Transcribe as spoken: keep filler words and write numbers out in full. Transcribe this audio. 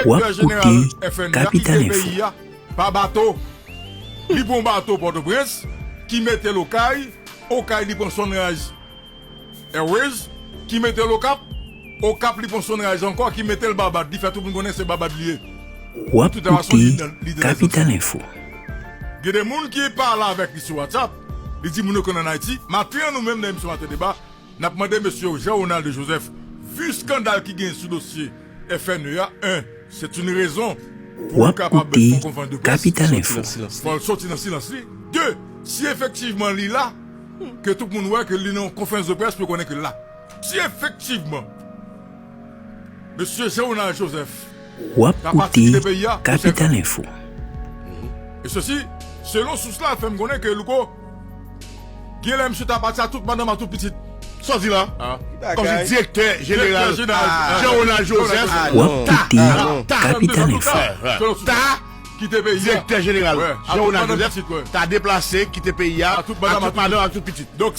W ap koute Kapital Info. Pa bato. Li pran bato Pòtoprens, ki mete l Okay, Okay li pran Sunrise Airways, ki mete l Okap, Okap li pran Sunrise ankò, ki mete l Babad, li fè tout moun konnen se Babad li ye. W ap koute Kapital Info. Gen de moun ki pale avèk li sou WhatsApp, li di moun yo konn ann Ayiti, maten an nou menm nan emisyon Maten Deba, n ap mande mesye Jean Ronald Joseph, vi eskandal ki genyen sou dosye F N E a, en, se yon rezon pou li kapab fè yon konferans de près. Fò l soti nan silans li. De, si efektivman li la, ke tout moun wè ke li nan yon konferans de près pou yo konnen ke l la. Si efektivman, mesye Jean Ronald Joseph ta pati kite peyi a, konsèy fèt. E sesi, selon sous la, fè m konnen ke Louko, gen lè misye ta pati a tout madanm, a tout pitit. Sa w di la? Kòmsi direktè jeneral Jean Ronald Joseph ta, ta, ta, ta kite peyi a. Direktè jeneral Jean Ronald Joseph ta deplase kite peyi a a tout madanm, a tout pitit. Donk,